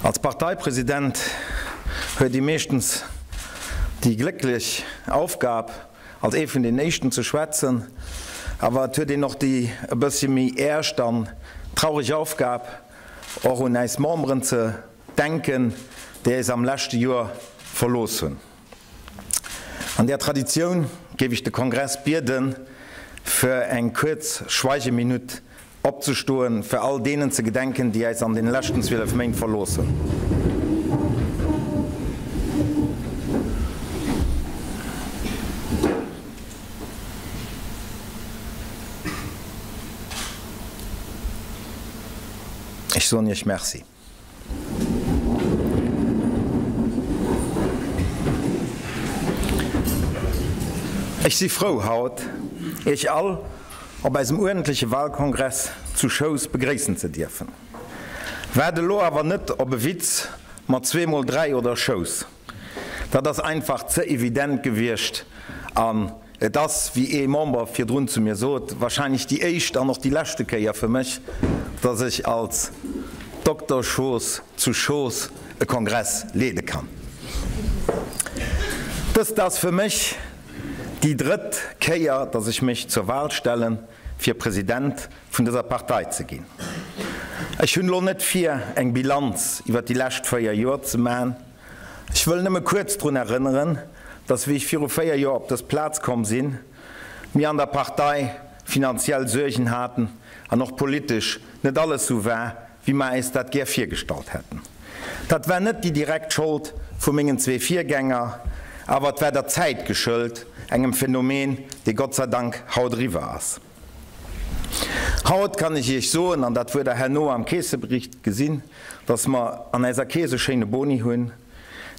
Als Parteipresident huet ee meeschtens déi glécklech Aufgab, als ee vun den Éischten ze schwätzen, awer et huet een och déi e bëssche méi eescht an traureg Aufgab, och un äis Memberen ze denken, déi äis am leschte Joer verlooss hunn. An där Traditioun géif ech de Kongress bieden, fir eng kuerz Schweigeminutt opzestoen, fir all deenen ze gedenken, déi äis an den leschten 12 Méint verlooss hunn. Ech soen Iech Merci. Ech si frou haut Iech all op eisem uerdentleche Wahlkongress zu Schous begréissen ze dierfen. Waart elo awer net op e Witz mat zweemol 3 oder Schous. Dat ass einfach ze evident gewiescht an et ass, wéi ee Member virdrun zu mir sot, wahrscheinlech déi éischt an och déi leschte Kéier fir mech, dass ech als Dokter Schoos zu Schoos e Kongress leede kann. Dëst ass fir mech déi drëtt Kéier, dass ech mech zur Wahl stellen, fir President vun dëser Partei ze ginn. Ech hunn elo net vir, eng Bilanz iwwer déi lescht 4 Joer ze man. Ech wëll nëmme kuerz drun erënneren, dass wéi ech viru 4 Joer op dës Plaz komm sinn, mir an der Partei finanziell Suergen haten an och politesch net alles sou war, wéi mer äis dat gär virgestallt hätten. Dat war net déi direkt Schold vu mengen zwee Virgänger, awer et war der Zäit geschëlt, engem Phänomen, dee Gott sei Dank haut eriwwer ass. Haut kann ech Iech soen, an dat wuer Der herno am Keessebericht gesinn, dass mer an eiser Keess e schéine Boni hunn,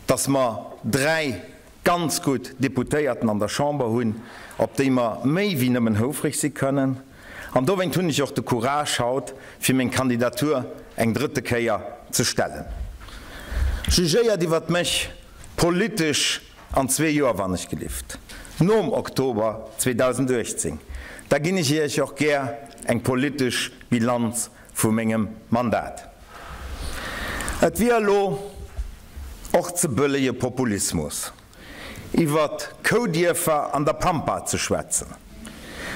dass mer dräi ganz gutt Deputéierten an der Chamber hunn, op déi mer méi wéi nëmmen houfreg si kënnen. An dowéint hunn ech och de Courage haut, fir meng Kandidatur eng drëtte Kéier ze stellen. Jugéiert iwwert mech politesch An zwee Joer, wannechgelift, nom Oktober 2018, da ginn ech Iech och gär eng politesch Bilanz vu mengem Mandat. Et wier elo och ze bëllege Populismus, iwwert Koudierfer an der Pampa ze schwätzen.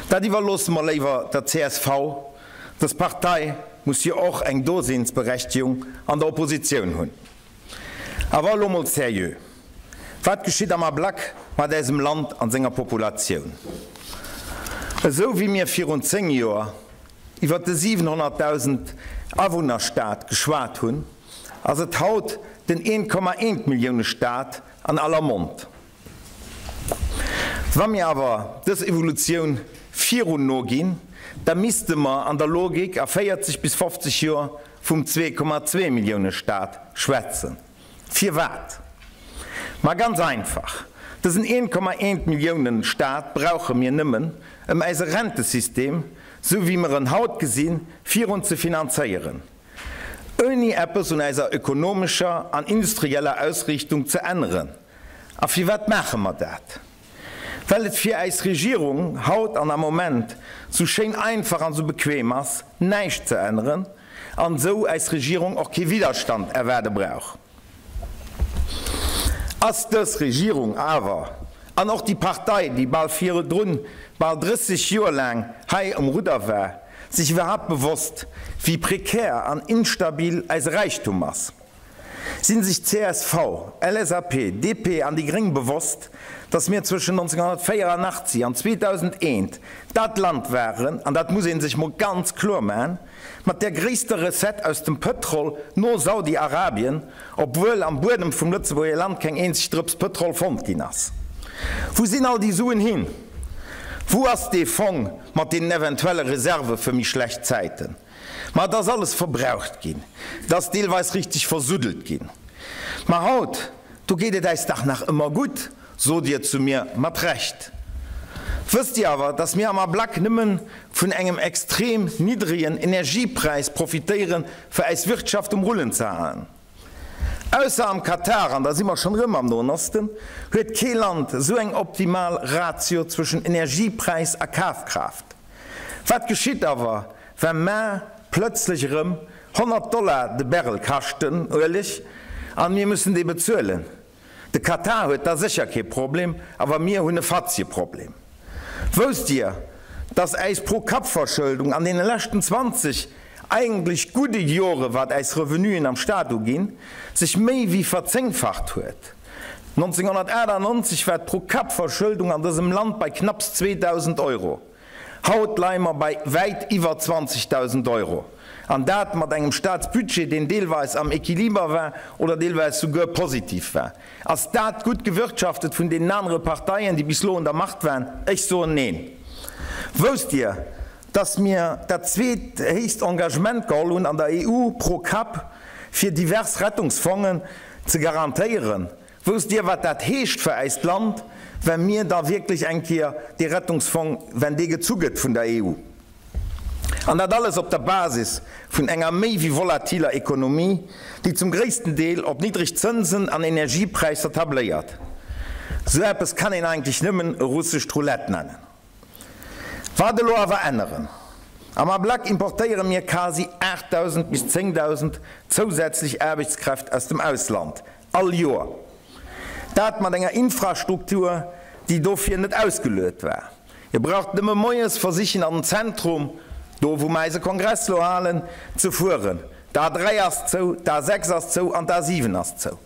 Dat iwwerloosse mer léiwer der csv. Dës Partei muss jo och eng Dosinnsberechtigung an der Oppositioun hunn. Awer elo mol sérieux, Wat geschitt am Ablack mat äisem Land an senger Populatioun? Esou wéi mir virun 10 Joer iwwer de 700.000 Awunnerstaat geschwat hunn, ass et haut den 1,1 Millioune Staat an aller Mond. Wa mir awer dës Evolutioun virun noginn, da misste mer an der Logik a 40 bis 50 Joer vum 2,2 Millioune Staat schwätzen. Firwat? Ma ganz einfach, dësen 1,1 Milliounen Staat brauche mir nëmmen, ëm äise Rentesystem, sou wéi mer en haut gesinn, virun ze finanzéieren, ouni eppes un äiser ökonomescher an industrieller Ausriichtung ze änneren. A firwat maache mer dat? Well et fir äis Regierung haut an am Moment sou schéin einfach an sou bequem ass, näischt ze änneren, an esou äis Regierung och kee Widderstand erwaarde brauch. Ass dës Regierung awer, an och déi Partei, déi bal virdrun bal 30 Joer laang hei um Rudder war, sech iwwerhaapt bewosst, wéi prekär an instabil äise Räichtum ass? Sinn sech csv, LSAP, DP an déi Gréng bewosst, datt mir zwëschen 1984 an 2001 dat Land waren, an dat muss ee sech mol ganz kloer man, mat där gréisster Recette aus dem Pëtrol no Saudi-Arabien, obwuel am Buedem vum Lëtzebuerger Land keng eenzeg Drëps Pëtrol fonnt ginn ass? Wou sinn all déi Suen hin? Wou ass dee Fong mat deenen eventuelle Reserve fir méi schlecht Zäiten? Ma et ass alles verbraucht ginn, et ass deelweis richteg versuddelt ginn. Ma haut, do geet et äis dach nach ëmmer gutt, sot Dir zu mir, mat Recht. Wësst Dir awer, dass mir am Ablack nëmme vun engem extrem niddregen Energiepräis profitéieren, fir äis Wirtschaft um Rullen ze halen? Ausser am Katar, an da si mer schonn erëm am Noen Osten, huet kee Land esou eng optimal Ratio zwëschen Energiepräis a Kafkraaft. Wat geschitt awer, wa maer plëtzlech erëm 100 Dollar de Barrel kascht den Ueleg an mir mussen dee bezuelen. De Katar huet da sécher kee Problem, awer mir hunn e fatzege Problem. Wousst Dir, dass äis Pro-Kapp-Verschëldung an deene leschten 20 eigentlech gudde Jore wat äis Revenuen am Staat uginn, sech méi wéi verzéngfacht huet? 1998 war d'Pro-Kapp-Verschëldung an dësem Land bei knapps 2.000 Euro. Haut leie mer bei wäit iwwer 20.000 Euro. An dat mat engem Staatsbudget, deen deelweis am Equiliber war oder deelweis souguer positiv war. Ass dat gutt gewirtschaftet vun deenen anere Parteien, déi bis elo un der Macht waren? Ech soen neen. Wousst Dir, dass mir dat zweethéchst Engagement geholl hunn an der EU pro Kapp, fir divers Rettungsfongen ze garantéieren? Wousst Dir, wat dat heescht fir äist Land, wa mir da wierklech eng Kéier dee Rettungsfong, wenn dee gezu gëtt vun der EU? An dat alles op der Basis vun enger méi wéi volatiler Ekonomie, déi zum gréissten Deel op niddreg Zënsen an Energiepräisser tabléiert. Sou eppes kann een eigentlech nëmmen e russescht Roulette nennen. Wat elo awer änneren? Am Ablack importéiere mir quasi 8.000 bis 10.000 zousätzlech Aarbechtskräft aus dem Ausland all Joer. Dat mat enger Infrastruktur, déi dofir net ausgeluet war. Dir braucht nëmme moies versichen an den Zentrum, do wou mer eise Kongress lo halen, ze fueren. D'A3 ass zou, d'A6 ass zou an d'A7 ass zou.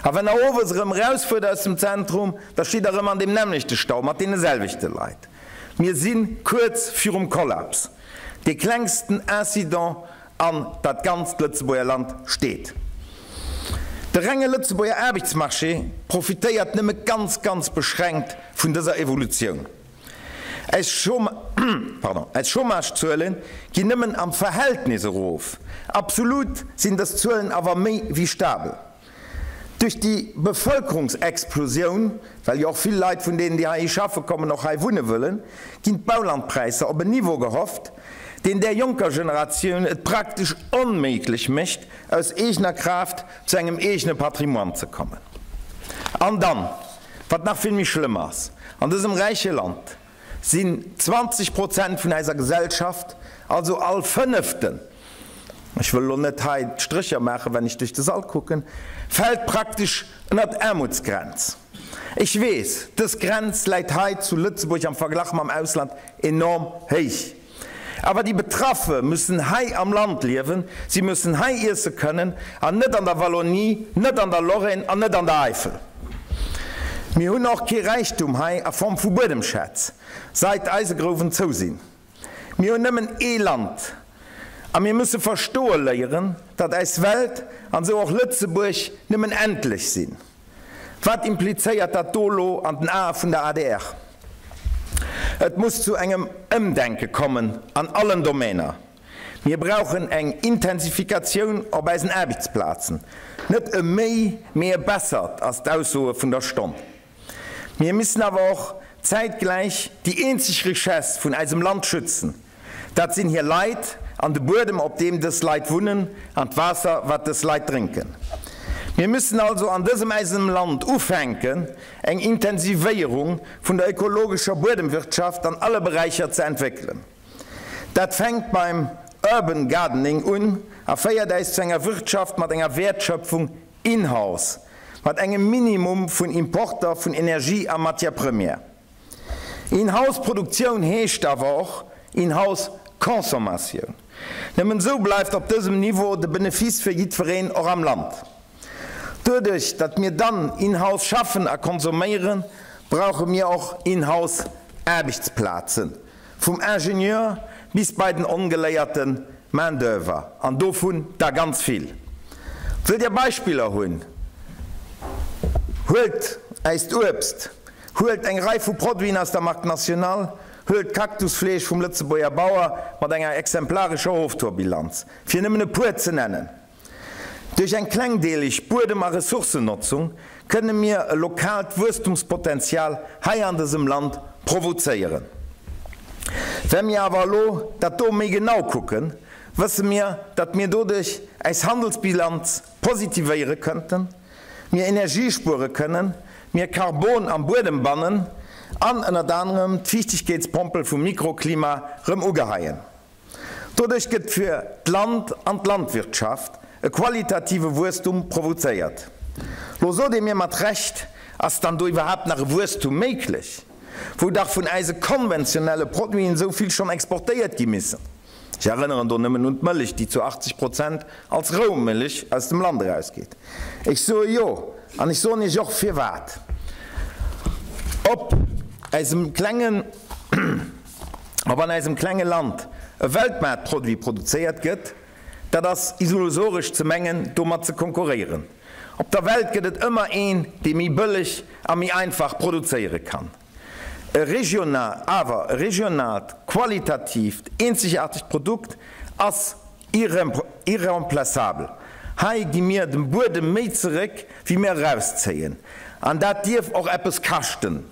A wenn der owes erëm erausfuert aus dem Zentrum, da steet der erëm an deem nämmlechte Stau mat deene selwechte Leit. Mir si kuerz virum Kollaps. Dee klengsten Incident an dat ganzt Lëtzebuerger Land steet. De renge Lëtzebuerger Aarbechtsmarché profitéiert nëmme ganz, ganz beschränkt vun dëser Evolutioun. Eis Chômagezuele ginn nëmmen am Verhältnis erof, absolut sinn dës Zuelen awer méi wéi stabel. Duerch déi Bevëlkerungsexplosioun, well jo och vill Leit vun deenen, déi heihi schaffe kommen, och hei wunne wëllen, ginn d'Baulandpräisser op en Niveau gehofft, deen där jonker Generatioun et praktesch onméiglech mécht, aus eegener Kraaft zu engem eegene Patrimoine ze kommen. An dann, wat nach vill méi schlëmm ass, an dësem räiche Land sinn 20 Prozent vun eiser Gesellschaft, also all Fënneften, ech wëll elo net hei d'Strécher maachen, wenn ech duerch de Sall kucken, fält praktesch ënnert d'Aarmutsgrenz. Ech weess, dës Grenz läit hei zu Lëtzebuerg am Verglach mam Ausland enorm héich. Awer déi Betraffe müssen hei am Land liewen, si müssen hei iesse kënnen, an net an der Wallonie, net an der Lorraine an net an der Eifel. Mir hunn och kee Räichtum hei a Form vu Buedemschätz, seit d'Eisegrouwen zou sinn. Mir hunn nëmmen ee Land a mir müsse verstoe léieren, datt äis Welt an esou och Lëtzebuerg nëmmen endlech sinn. Wat implizéiert dat do elo an den Ae vun der adr? Et muss zu engem Ëmdenke kommen an allen Domainer. Mir brauchen eng Intensifikatioun op eisen Aarbechtsplazen. Net e méi, mee e bessert ass d'Aussoe vun der Stonn. Mir müssen awer och zäitgläich déi eenzeg Richesse vun eisem Land schützen. Dat sinn hir Leit an de Buedem, op deem dës Leit wunnen, an d'Waasser, wat dës Leit drénken. Mir müssen also an dësem eisem Land ufänken, eng Intensivéierung vun der ökologescher Buedemwirtschaft an alle Beräicher ze entwéckelen. Dat fänkt beim Urban Gardening un a féiert äis zu enger Wirtschaft mat enger Wäertschöpfung in-house, mat engem Minimum vun Importer vun Energie a Matières premières. In-house Produktioun heescht awer och in-house Consommatioun. Nëmmen esou bleift op dësem Niveau de Benefice fir jiddwereen och am Land. Doduerch, datt mir dann in-house schaffen a konsomméieren, brauche mir och in-house Aarbechtsplazen. Vum Ingenieur bis bei den ongeléierte Main d'oeuvre, an dovun der ganz vill. Wëllt Dir Beispiller hunn? Huelt äist Uebst, huelt eng Rei vu Produiten aus der Marque Nationale, huelt d'Kaktusfleesch vum Lëtzebuerger Bauer mat enger exemplarescher Hoftorbilanz, fir nëmmen e puer ze nennen. Duerch eng klengdeeleg Buedem a Ressourcennotzung kënne mir e lokaalt Wuesstumspotenzial hei an dësem Land provozéieren. Wa mir awer elo dat do méi genau kucken, wësse mir, datt mir doduerch äis Handelsbilanz positivéiere kënnten, mir Energie spuere kënnen, mir Karbon am Buedem bannen an ënnert anerem d'Fiichtegkeetspompel vum Mikroklima rëm ugeheien. Doduerch gëtt fir d'Land an d'Landwirtschaft e qualitative Wuesstum provozéiert. Lo sot ee mir mat Recht, Ass dann do iwwerhaapt nach e Wuesstum méiglech, wou dach vun äise konventionelle Produiten esou vill schonn exportéiert gi missen? Ech erënneren do nëmmen un d'Mëllech, déi zu 80 Prozent als Roumëllech aus dem Land erausgeet. Ech soe jo, an ech soen Iech och firwat. Op äisem klengen, ob an äisem klenge Land e Weltmaartproduit produzéiert gëtt, dat ass illusoresch ze mengen, domat ze konkurréieren. Op der Welt gëtt et ëmmer een, dee méi bëlleg a méi einfach produzéiere kann. E regional, awer e regionaalt, qualitatiivt, eenzegaartegt Produkt ass irremplaçabel. Hei gi mir dem Buedem méi zeréck, wéi mir erauszéien. An dat dierf och eppes kaschten.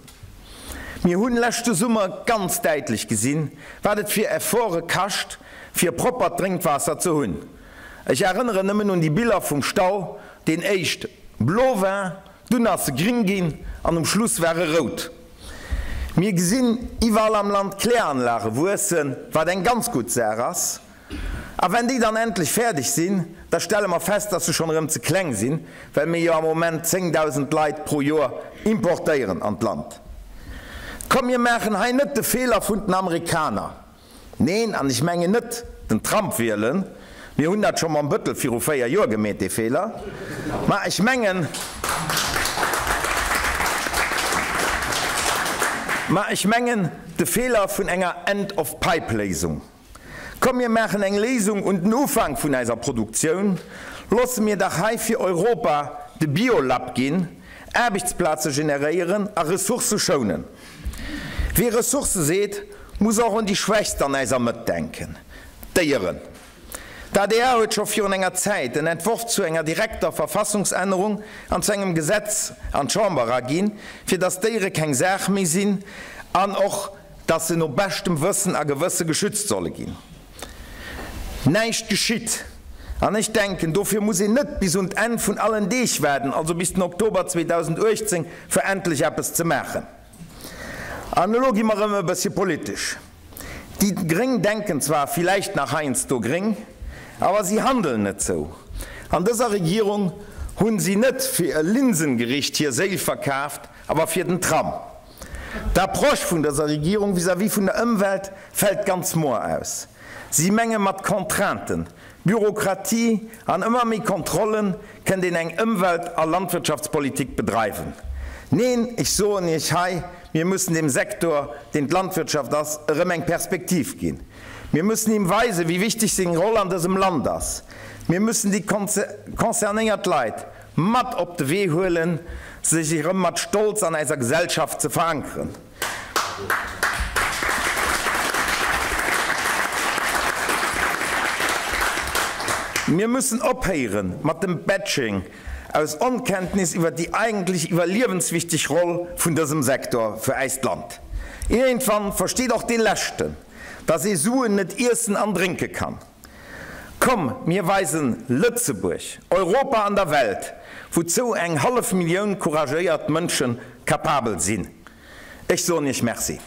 Mir hunn leschte Summer ganz däitlech gesinn, wat et fir Efforte kascht, fir proppert Drénkwaasser ze hunn. Ech erënneren nëmmen un déi Biller vum Stau, deen éischt blo war, Dunn ass se gring ginn an um Schluss war e rout. Mir gesinn iwwerall am Land Kläranlage wuessen, wat eng ganz gutt Saach ass. A wenn déi dann endlech fäerdeg sinn, da stelle mer fest, dass se schonn erëm ze kleng sinn, well mir jo am Moment 10.000 Leit pro Joer importéieren an d'Land. Komm, mir maachen hei net de Feeler vun den Amerikaner. Neen, an ech mengen net den Trump wielen, mir hunn dat scho mam Bëttel viru 4 Joer gemeet, dee Feeler, ma ech mengen, ma ech mengen de Feeler vun enger End-of-Pipe-Léisung. Komm mir maachen eng Léisung un den Ufank vun eiser Produktioun, loosse mir dach hei fir Europa de Biolab ginn, Aarbechtsplaze generéieren a Ressourcë schounen. Wee Ressourcë seet, muss och un déi Schwächst an eiser Mëtt denken, d'Déieren. D'adr huet scho virun enger Zäit en Entworf zu enger direkter Verfassungsännerung an zu engem Gesetz an d'Chamber eraginn, fir datt d'Déiere keng Saach méi sinn an och datt se no beschtem Wëssen a Gewësse geschützt solle ginn. Näischt geschitt. An ech denken, dofir muss een net bis un d'Enn vun allen Deeg waarden, also bis den Oktober 2018, fir endlech eppes ze maachen. An elo gi mer erëm e bëssche politesch. Déi Gréng denken zwar villäicht nach heiansdo gréng, awer si handeln net sou. An dëser Regierung hunn si net fir e Linsengericht hir Séil verkaaft, awer fir den Tram. D'Approche vun dëser Regierung vis-à-vis vun der Ëmwelt fält ganz moer aus. Si menge mat Contrainten, Bürokratie an ëmmer méi Kontrollen kënnt een eng Ëmwelt a Landwirtschaftspolitik bedreiwen. Neen, ech soen Iech hei, mir mussen deem Sektor, deen d'Landwirtschaft ass, erëm eng Perspektiv ginn. Mir mussen him weisen, wéi wichteg seng Roll an dësem Land ass. Mir mussen déi concernéiert Leit mat op de Wee huelen, sech erëm mat Stolz an eiser Gesellschaft ze verankeren. Mir müssen ophéiere mat dem Batching aus Onkenntnis iwwer déi eigentlech iwwerliewenswichteg Roll vun dësem Sektor fir äist Land. Iergendwann versteet och dee Leschten, dass ee Suen net iessen an drénke kann. Komm, mir weisen Lëtzebuerg, Europa an der Welt, wouzou eng hallef Millioun couragéiert Mënsche capabel sinn. Ech soen Iech Merci.